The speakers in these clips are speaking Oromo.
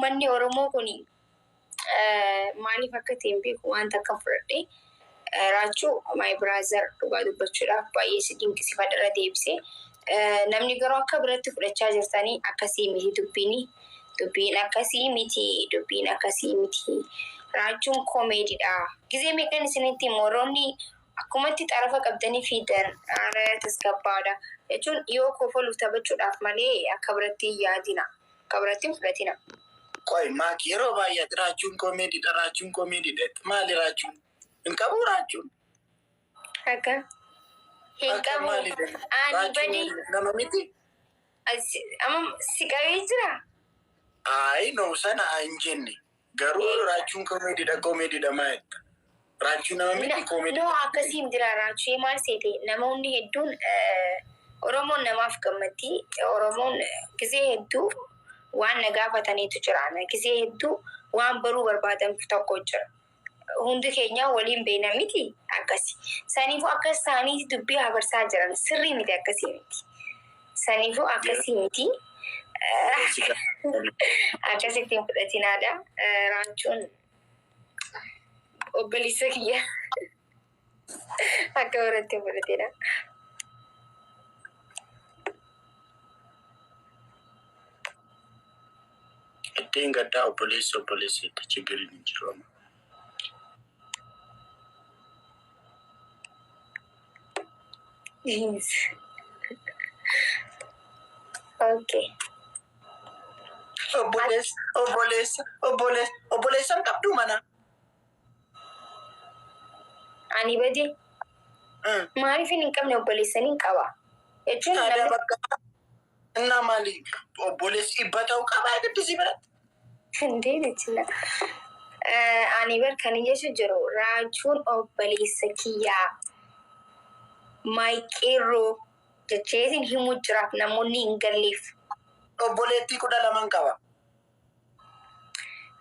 Uummanni Oromoo kun maaliif akka ta'e hin beeku, waan takka fudhadhe. Raachuu, my brother, dhugaa dubbachuudhaaf baay'ee si dinqisiifadha irra deebisee. Namni garuu akka biratti fudhachaa jirtanii akkasii miti dubbiini. Dubbiin akkasii miti. Dubbiin akkasii miti. Raachuun komeediidha. Gizee meeqan isinitti warroonni akkumatti xarafa qabdanii fiidan haala tasgabbaadha. Jechuun yoo kofoluuf taphachuudhaaf malee akka biratti hin yaadina. Akka biratti hin fudhatina. Qoy Maaki, yeroo baay'ee raachuun komeediidha, raachuun komeediidha. Maali raachuun? Hin qabu raachuun. Akka hin Akka qabu. maali? Ani Raachuun badii nama miti? Amma si qabee jira. Ayi, no, sana hin jenne. Garuu raachuun komeediidha, komeediidha maa jetta? Raachuun nama miti komeedii? No, akkasiin jira. Raachuu maal seete, namoonni hedduun, Oromoon namaaf gammaddi. Oromoon gizee hedduu waan na gaafataniitu jira. Gizee hedduu waan baruu barbaadan tokko jira. Hundi keenya waliin beena miti akkasi. Saniifuu akkas ta'anii dubbii habarsaa jiran sirrii miti, akkasii miti. Saniifuu akkasii miti. Akkasitti hin fudhatinaadha. Raachuun obboleessa kiyya, akka biratti hin fudhatina. Ittiin gaddaa obboleessa obboleessa itti chigiriin hin jiru amma. Yes. Okay. Obboleessa, obboleessa, obboleessa, obboleessa hin qabdu mana. Ani badii maaliif hin qabne? Obboleessanii hin qaba. Jechuun Taadaa namni bakka innaa maali, obboleessi 100 ta'uu qabaa gaddisii biratti. Indee jechuudha. Ani bar kan jechu jiru, raachuun obboleessa kiyyaa, my qeerroo jecheetiin himuu jiraaf namoonni hin galleef. Obboleettii 12n qaba.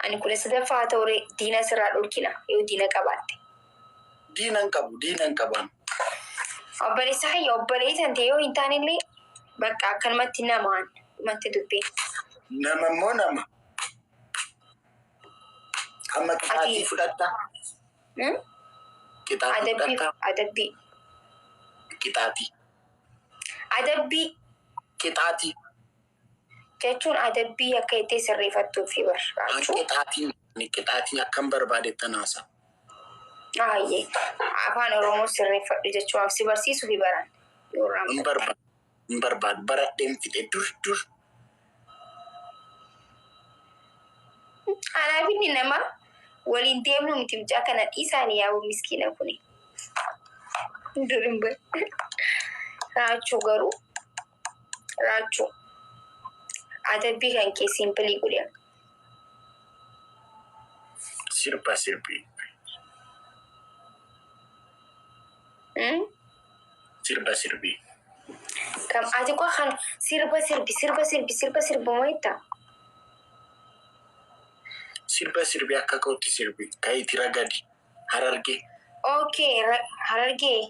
Ani 13ffaa haa ta'u ree, diina sirraa dhorkina yoo diina qabaatte. Diina hin qabu, diina hin qabu ani. Obboleessa kiyya, obboleessa ta'e yoo hin taanellee, bakka akkanumatti namaan dhumatti dubbiin. Nama immoo nama. Amma qixaatii fudhatta. Hmm? Qixaatii Adabbii fudhatta. Adabbii. Qixaatii. Adabbii. Qixaatii. Jechuun adabbii akka itti sirreeffattuu fi bar raachuu. Qixaatiin, qixaatiin akkam barbaadettan haasa. Ayyee, afaan Oromoo sirreeffadhu jechuun si barsiisuu fi baran. Yoo Hin irraanfatte. barbaadu. Hin barbaadu. Baradheen fixe dur dur. Anaaf inni nama waliin deemnu miti, mucaa kana dhiisaani yaa'u, miskiina kuni. Dur hin bar. Raachuu garuu, raachuu adabbii kan kee simple godhe. Sirba sirbi. Hmm? Sirba sirbi. Kam ati koo kan sirba sirbi, sirba sirbi, sirba sirba moo? Sirba sirbi, akka kootti sirbi. Ka'iti ragadi. Harargee. Okay, Harargee.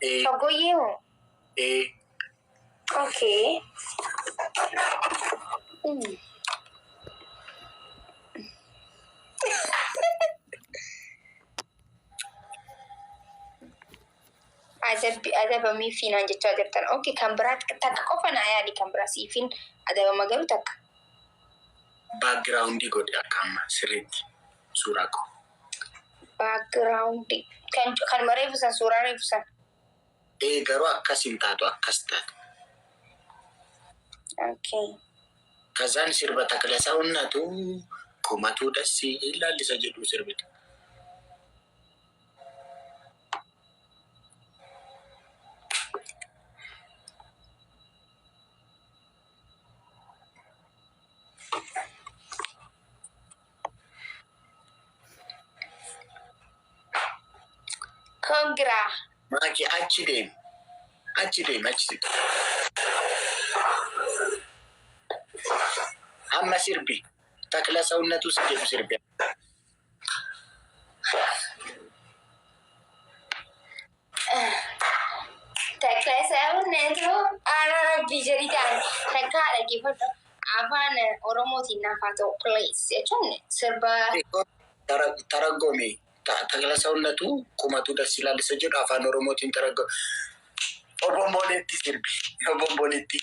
Ee. Shaggooyyee moo? Ee. Okay. Adabbi adabamii fiinaan jechaa jirtan. Okay, kan biraa takka qofa naa yaadi, kan biraa siifin adabama garuu takka. Background godhe akka amma sirriitti suuraa koo. Background kan reefu san, suuraa reefu san. Ee, garuu akkas hin taatu, akkas taatu. Okay. Kazaan sirba takla sawunnatu kumatuu dassi ilaallisa jedhu sirbita. Congra. Maaki, achi deemi. Achi deemi, achi siqi. Amma sirbi. Takla sawunnatu si jedhu sirbi. Takla sawunnatu ana rabbii jedhi ta'an takka dhaggeeffadhu. Afaan Oromootiin naaf haa ta'u, please, jechuun sirba. Taraggome takla sawunnatu kumatu das ilaal isa jedhu afaan Oromootiin taraggome. Obomboleetti sirbi. Obomboleetti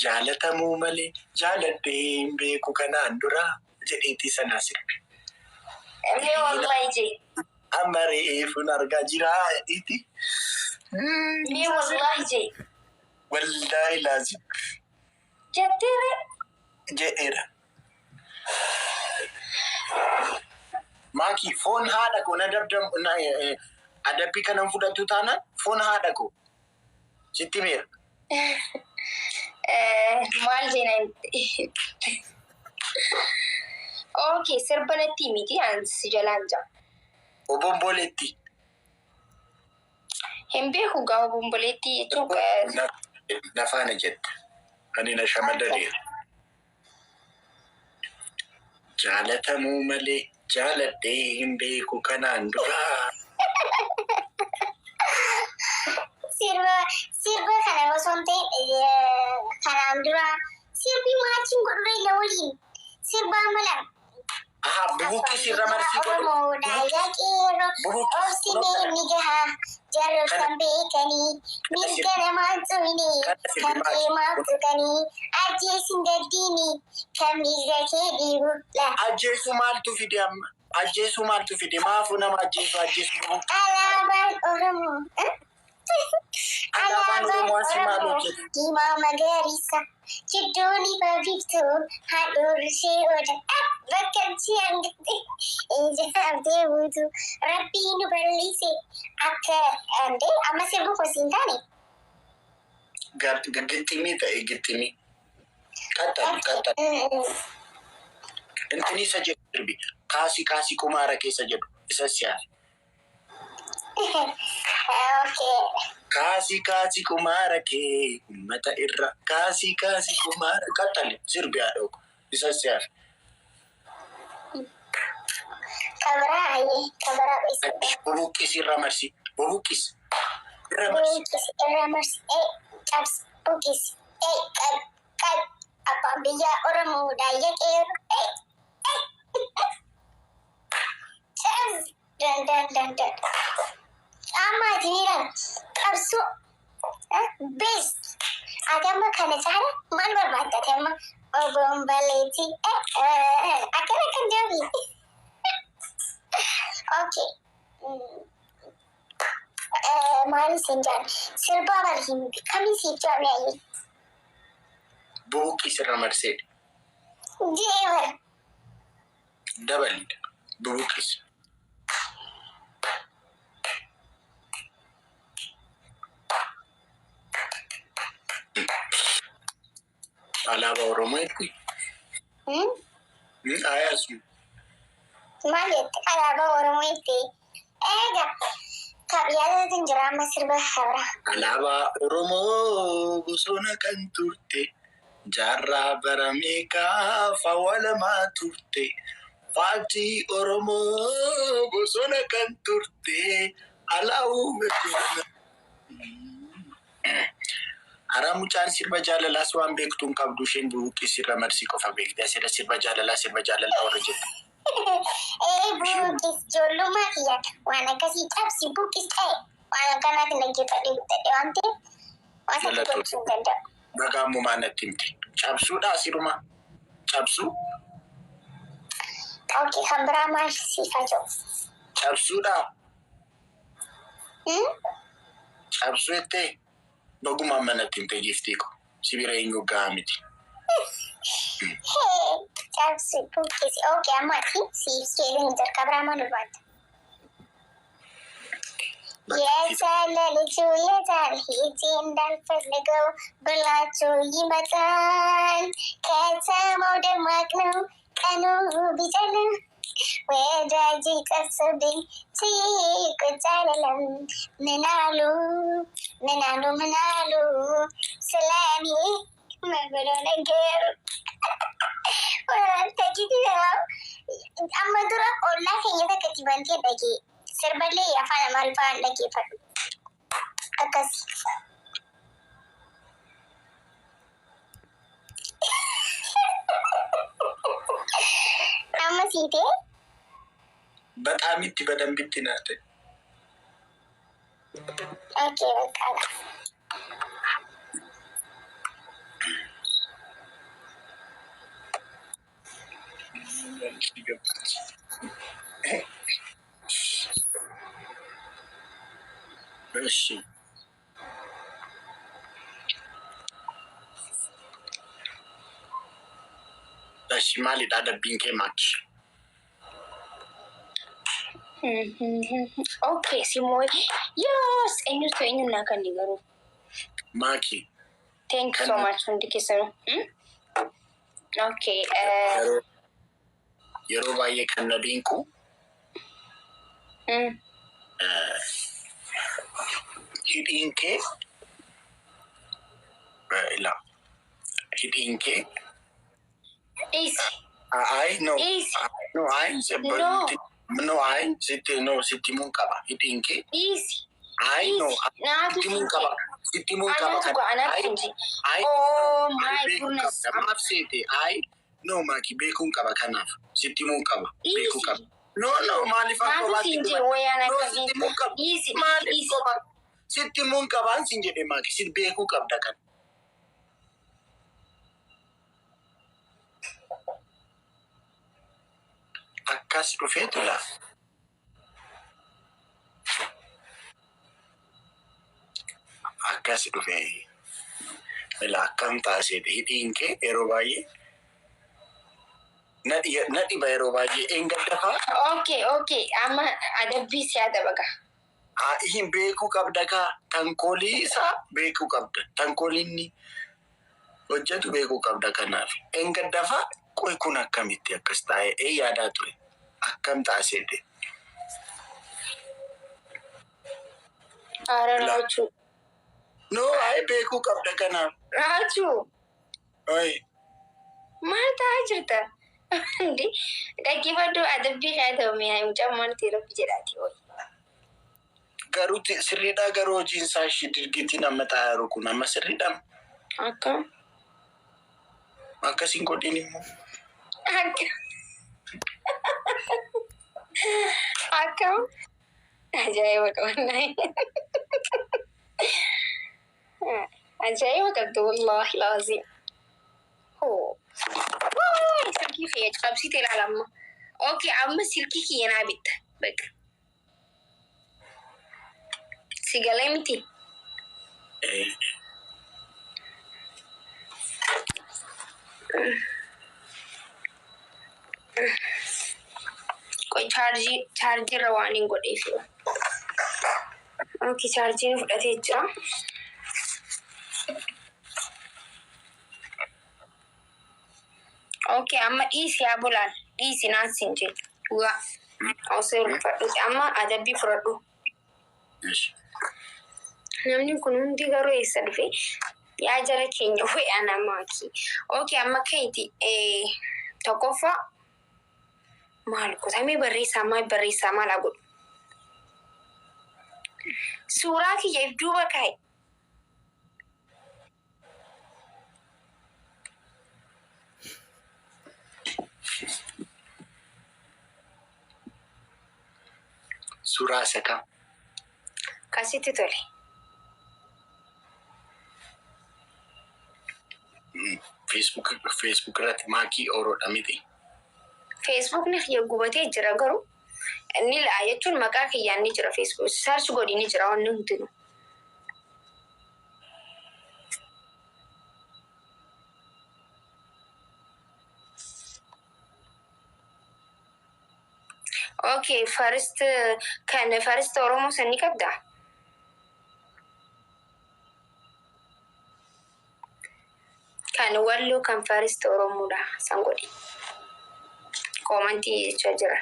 jaalatamuu malee jaaladhee hin beeku kanaan dura jedheetii sanaa sirbi. Mee wallahi jee. Amma reefuun argaa jira jedheeti. Mee wallahi jee. Wallaahi laazim. Jetteere. Jedheera. Maakii, foon haadha koo na dabdam adabbii kanan fudhatu taanaan foon haadha koo sitti meera. Maal jeena? Okay, sirba natti miti, an si jalaan jira. Obomboleetti. Hin beeku gaa obomboleettii jechuun. Nafaana jette. Ani na shamaddadeera. Jaalatamuu malee jaaladhee hin beeku kanaan dura. Sirba kana osoo hin ta'in, kanaan dura sirbi maatiin godhuree na waliin sirbaa mala. Aha, bubuqqis irra marsii godhu. Oromoodha yaa qeerroo, obsinee ni gaha, jarroota beekanii, mirga namaan tumine, kan deemaaf tuqanii, ajjeesin gaddiini kan mirga kee dhiibu la. Ajjeesuu maaltu fide amma? Ajjeesuu maaltu fide? Maafuu nama ajjeesuu ajjeesuu bubuqqis? Alaabaan Oromoo. Alaabaan Oromoo asii maal Oromoo hojjeta? diimaa magariisa, jidduun ifa biiftuu, handhuurri ishee oda, bakka ishee hangate ijaartee buutu, rabbii nu bal'ise akka andee amma sirbu kosii hin taane. Gixximii ta'e, gixximii. Qaxxali qaxxali. Intini isa jedhu sirbi. Kaasii kaasii kumaara keessa jedhu isa siyaasa. Okay. Kaasii kaasii kumaara kee uummata irra, kaasii kaasii kumaara, qaxxali sirbi haadha isa siyaasa. Kabaraa ayyee kabaraa isa. Bubuqqis irra marsi, bubuqqis irra marsi. Buqqis irra marsi, ee cabsi, buqqis, ee qab qab, abbaan biyyaa Oromoodha yaa qeerroo, ee ee cabsi, dan dan dan dan. Amma ati miidhaan qabsoo best, ati amma kana caala maal barbaaddate? Amma obomboleetti akkana kan jedhu. Okay. Maal isin jaan sirbaa bal hin kamiin siif jaame ayyee? Bubuqqis irra marsee. Jee bar. Dabalidha. Bubuqqis. Alaabaa Oromoo eegui. Ayaasu. Maal jette? Alaabaa Oromoo jette. Eega kabiyyaataatiin jira, amma sirba habra. Alaabaa Oromoo bosona kan turte, jaarraa bara meeqaaf awwaalamaa turte. Faajjii Oromoo bosona kan turte alaa'uu. Haraa mucaan sirba jaalalaas waan beektu hin qabdu, isheen bubuqqis irra marsii qofa beekti. Asirra sirba jaalalaa, sirba jaalalaa warra jettu. Ee, buqqis ijoollummaa kiyya waan akkasii cabsi buqqis ta'e waan akkanaatiin dhaggeeffadhee guddadhe waan ta'eef waan sana tolchuu hin danda'u. Baga ammumaa natti himte. Cabsuudha asiruma. Cabsuu. Okay, kan biraa maal siif haa jiru? Cabsuudha. Cabsuu jettee baguma amma natti himte, giiftii ko. Sibira eenyu gahaa miti. Hee, cabsi buqqis. Okay, amma ati siif keetiin jira, kan biraa maal barbaadda? የቻለ ልጁ የታል ሂጂ እንዳልፈልገው ብላችሁ ይመጣል። ከተማው ደማቅ ነው ቀኑ ቢጨልም፣ ወዳጅ ጠፍቶብኝ ቁጭ አልልም። ምናሉ ምናሉ ምናሉ ስለኔ ምን ብሎ ነገሩ? Amma dura ollaa keenya takka itti bantee dhagee sirballee afaan Amaariffaan dhaggeeffadhu. Akkas. sii ta'e? በጣም itti በደንብ itti naa ta'e. Okay, bakka. እሺ እሺ maalidha adabbiin kee maaki? Okay, simmoo yes, eenyutu eenyuun naa kan garuu. Maaki Thank you so much hundi keessanuu. Okay. Yeroo baay'ee kan na dinqu hidhiin kee ila hidhiin kee Dhiisi. ay no Dhiisi. no ay No. no ay sitti no sitti himuun qaba hidhiin kee Dhiisi. ay no Dhiisi. Naatu sitti himuun qaba sitti himuun qaba Anaatu ga'a anaatu ay hin ay Oh ay my beekuu goodness. qabda maaf seete ay no maaki beekuun qaba kanaaf sitti himuun qaba beekuu Dhiisi. qaba no no maaliif akka Naatu kophaatti siin dubbata jedhu wayyaan no akkasii. sitti himuun qaba Dhiisi. maaliif Dhiisi. kophaa sitti himuun qabaan siin jedhe maaki si beekuu qabda kan. Akkas dhufeetu laa. Akkas dhufee ilaa akkam taasise hidhiin kee yeroo baay'ee na dhiba yeroo baay'ee eengaddafaa. Okay. Amma adabbii si adaba ga'a. Hin beekuu qabda kaa tankoolii isaa beekuu qabda tankoolii inni hojjetu beekuu qabda kanaaf eengaddafaa qoy kun akkamitti akkas taa'ee ee yaadaa ture akkam taasise. Haara Ilaa. raachuu. No ay beekuu qabda kanaaf. Raachuu. Oye. Maal ta'aa jirta? Hundi dhaggeeffadhu adabbii haa ta'u mi'a mucaan maal ta'e rabbi jedhaati ho'i. Garuu sirriidhaa garuu hojiin isaa ishii dirgiitiin amma taa'aa jiru kun amma sirriidhaa. Akkam? Akkasiin godhin immoo. Akkam? Akkam? Ajaa'iba qabannaa. Ajaa'iba qabdu wallaahi laazim. Hoo. Waay silkii kiyya cabsite ilaala amma. Okay, amma silkii kiyya naa bitta. Bakka. Si galee miti? Eh, Qoy chaarjii chaarjiirra waan hin godheef. Okay, chaarjiin fudhatee jira. Okay, amma dhiisi yaa bulaan. Dhiisi naan siin jedhu. Dhugaa. Osoo fudhadhuti amma adabbii fudhadhu. Eshi. Namni kun hundi garuu eessa dhufe? Yaa jara keenya ho'i ana maaki. Okay, amma keeti tokkoffaa maal kutamee barreessaa maal barreessaa maal haa godhu? Suuraa kiyya if duuba kaa'e. Suuraa isa kam? Kasitti tole. Facebook irratti maakii ooroodha miti? Feesbuukni kiyya gubatee jira garuu inni la'a jechuun maqaa kiyyaan ni jira Facebook. Search godhi ni jira wanni hundinuu. Okay, first kan first Oromoo san ni qabdaa? Kan Walloo kan first Oromoodha san godhi. Koomantii jechaa jira.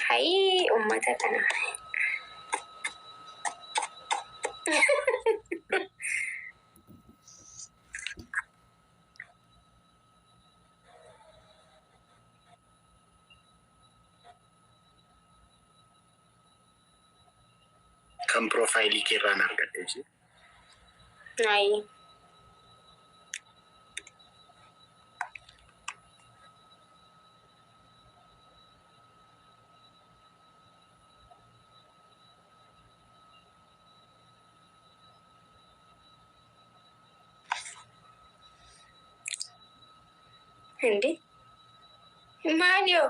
Hayii uummata kana. Kan profile kee irraan argadhe ishee. Ayi. Hindi. Maaliyo?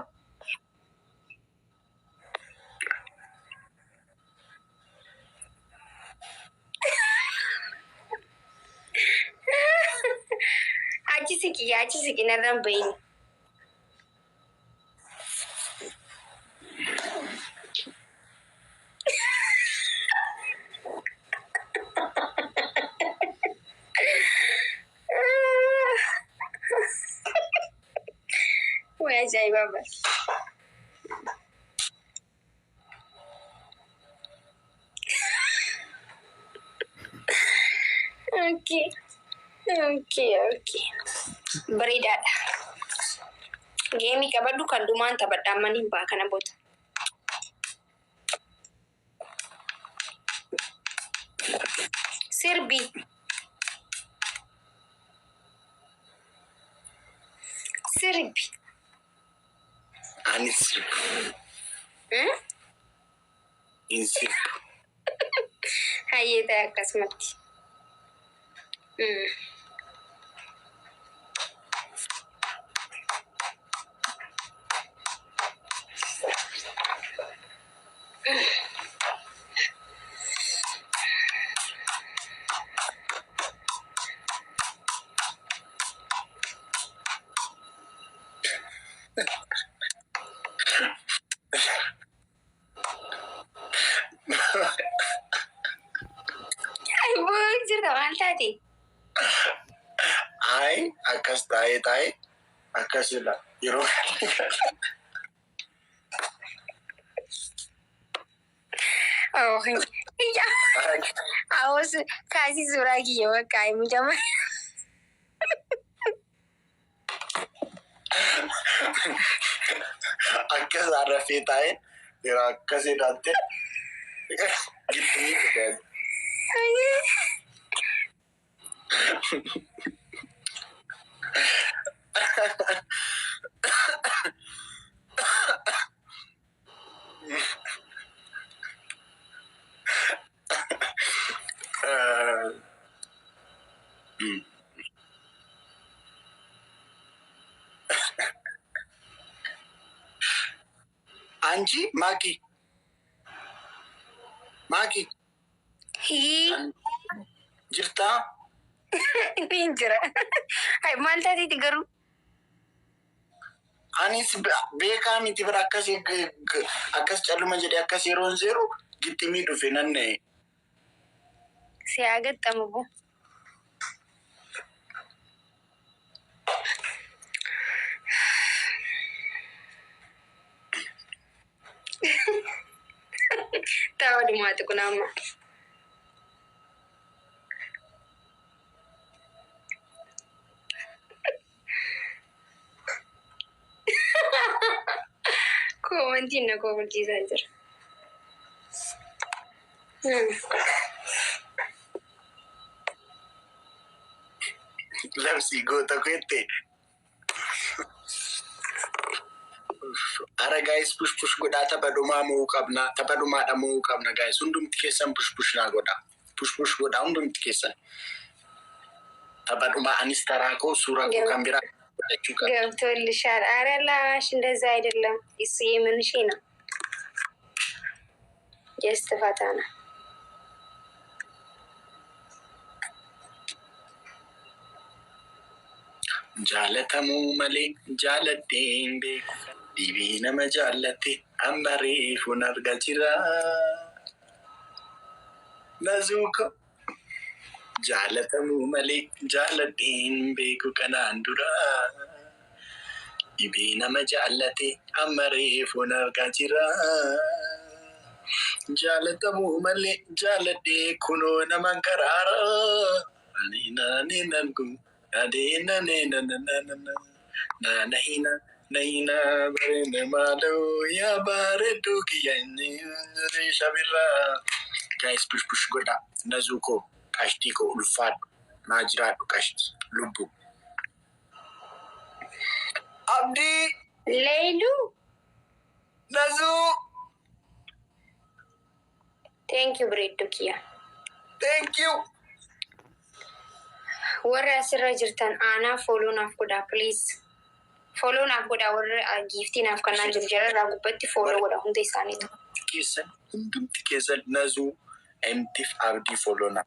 Achi siqi, achi siqi narraan bahin. Way ajaa'ibaa bara. Okay. Bareedaadha. Game qabadhu kan dhumaan taphadha amma hin ba'a kana booda. Sirbi. Sirbi. Ani sirbu. Hmm? Hin sirbu. Hayyee ta'e akkasumatti. Ay, boo jirta maal taate? Ay, akkas taa'ee taa'ee akkasidha. Yeroo Oh, Awwas kaasii suuraa kiyya bakka mucama. Akkas arrafee taa'ee yeroo akkas jedhatte gidduu dhufe. አንቺ ማኪ ማኪ Hii jirtaa? Ni jira. Hai maal taateeti garuu? Anis beekaa miti bira akkas akkas calluma jedhee akkas yeroon seeru gixximii dhufe nan na'e. Si haa gaxxamu boo. Ta'a dhumaati kun amma. Commentiin na kofalchiisaa jira. Labsii goota keette. Ara guys, push push godhaa, tapha dhumaa mo'uu qabna. Tapha dhumaadha mo'uu qabna guys. Hundumti keessan push push naa godhaa. Push push godhaa hundumti keessan. Tapha dhumaa anis taraa koo suuraa koo kan biraa godhachuu qaba. ገብቶልሻል። አረ ላሽ እንደዛ አይደለም። እሱ የምንሽ ነው። Just ፈታ ነው። Jaalatamuu malee jaaladhee hin beeku. Dhibii nama jaallatte amma reefuun argaa jira. Nazuuko. Jaalatamuu malee jaaladhee hin beeku kanaan dura. Dhibii nama jaallate amma reefuun argaa jira. Jaalatamuu malee jaaladhee kunoo nama karaara. Ani naani nan kun nadee nanee nanana naanahina nahina bareeda maaloo yaa bareedduu kiyya inni shabirraa. Guys, push push godhaa. Nazuu koo, qashtii koo, ulfaadhu. Naa jiraadhu qashtii. Lubbu. Abdii. Leeluu. Nazuu. Thank you, bareedduu kiyya. Thank you. Warri asirra jirtan aanaa follow naaf godhaa, please. Follow naaf godhaa. Warri giiftii naaf kannaa jiru jalarraa gubbatti follow godha hunda isaaniitu. Keessan hundumti keessan Nazuu emtiif Abdii follow na.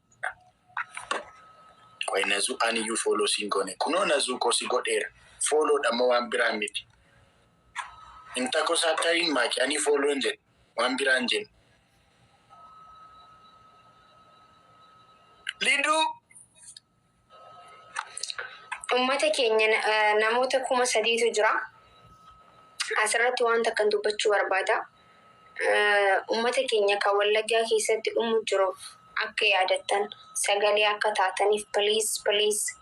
Qoy, Nazuu, aniyyuu follow siin goone. Kunoo Nazuu koo si godheera. Follow dha waan biraa miti. Inta saatariin maaki ani follow hin jedhu. Waan biraa hin jennu. Liduu. Uummata keenya, namoota 3000tu jira. Asirratti wanta akkan dubbachuu barbaada. Uummata keenya kan Wallaggaa keessatti dhumu jiruuf akka yaadattan, sagalee akka taataniif, please, please.